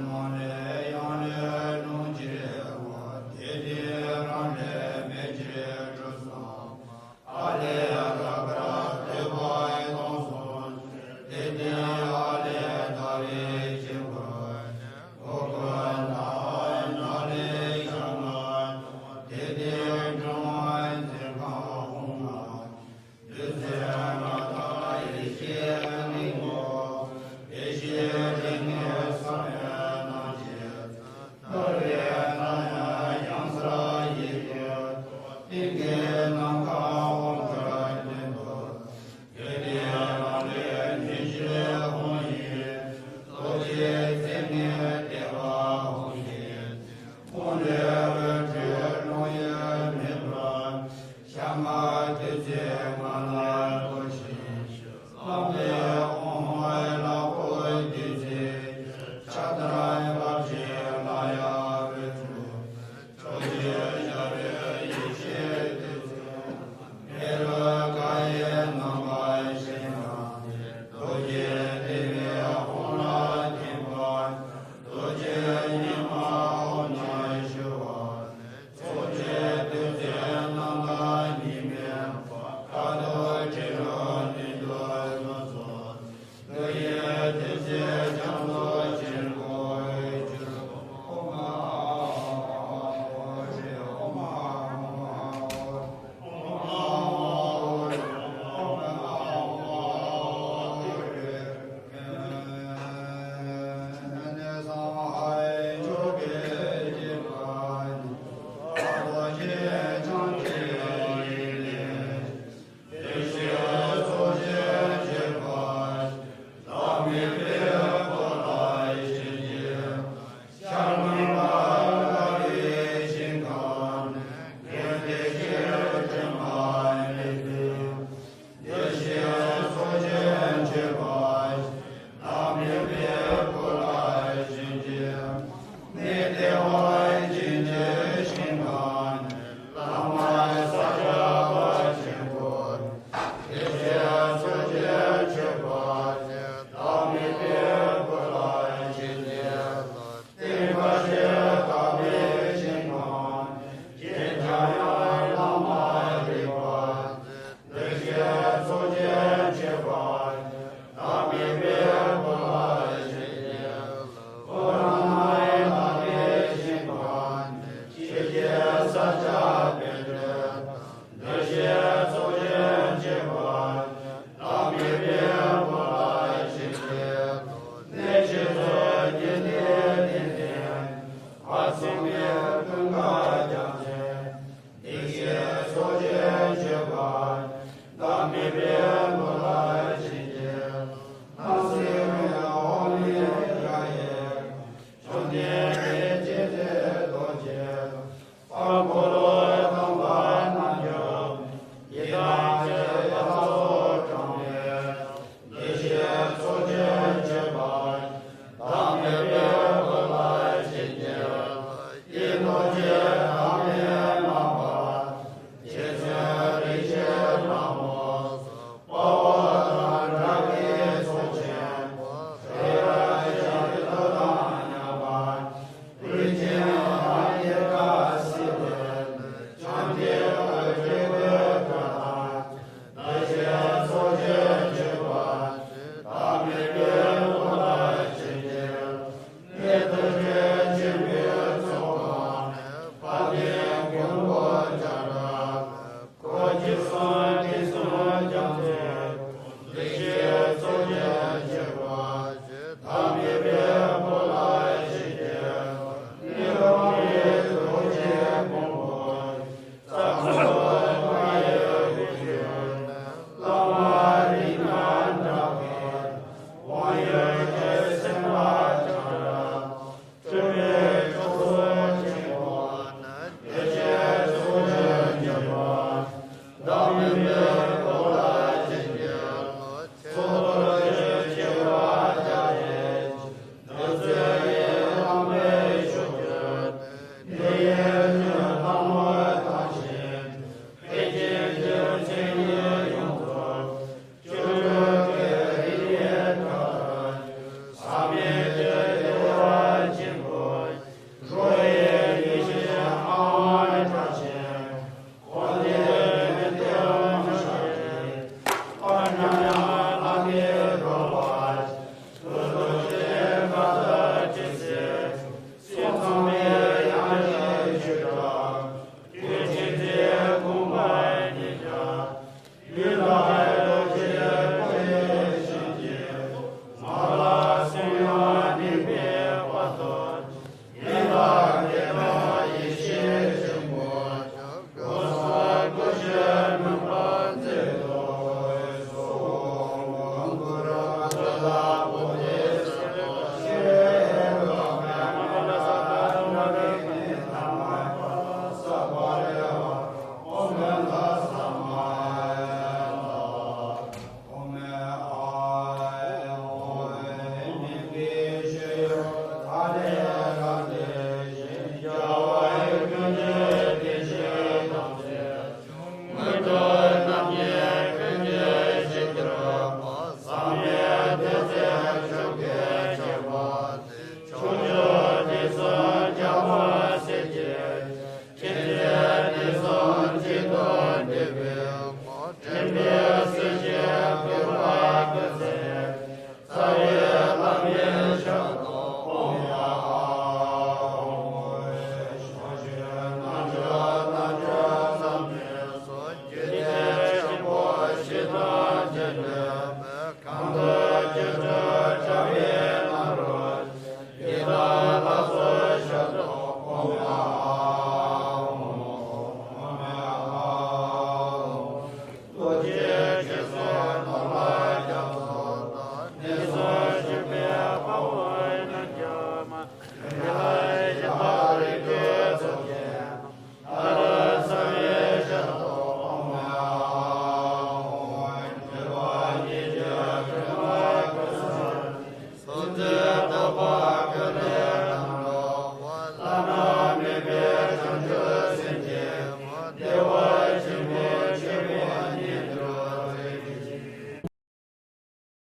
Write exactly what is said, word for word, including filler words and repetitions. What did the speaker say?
ནང་ལས་ཡང་ལས་ལོངས་སྤྱོད་པ། དེ་དུས་རང་ལས་མེ་ལྕེ་དྲུག་སོང་། ཨ་ལས་རཀྵ་ར་ཏེ་བའི་དྭངས་སོང་། དེ་དུས་ཨ་ལས་ཟླ་བའི་དཀྱིལ་འཁོར། གོ་གོ་ན་ན་ལས་ཞག་ལྔ་སྟོང་། དེ་དུས་འབྲིང་བའི་མཚན་གང་འོང་ལ། བདུད་རྩི་ལྔ་དང་ཡེ་ཤེས་གླིང་པོ། ཡེ་ཤེས་གླིང་པོའི་ས་བོན་རྣམས་ཀྱིས། ཐར་པའི་གནས་ཡང་ས་ཡི་ཡོད། གླིང་གི་ནམ་མཁའ་འོད་དཀར་ལྡན་པ། དགེ་ལྡན་ལ་ལས་ཉེར་ཞི་འོང་ཡི། རྡོ་རྗེ་རྩེ་ལྔའི་ལྟེ་བ་འོང་ཡི། ཕུང་ལས་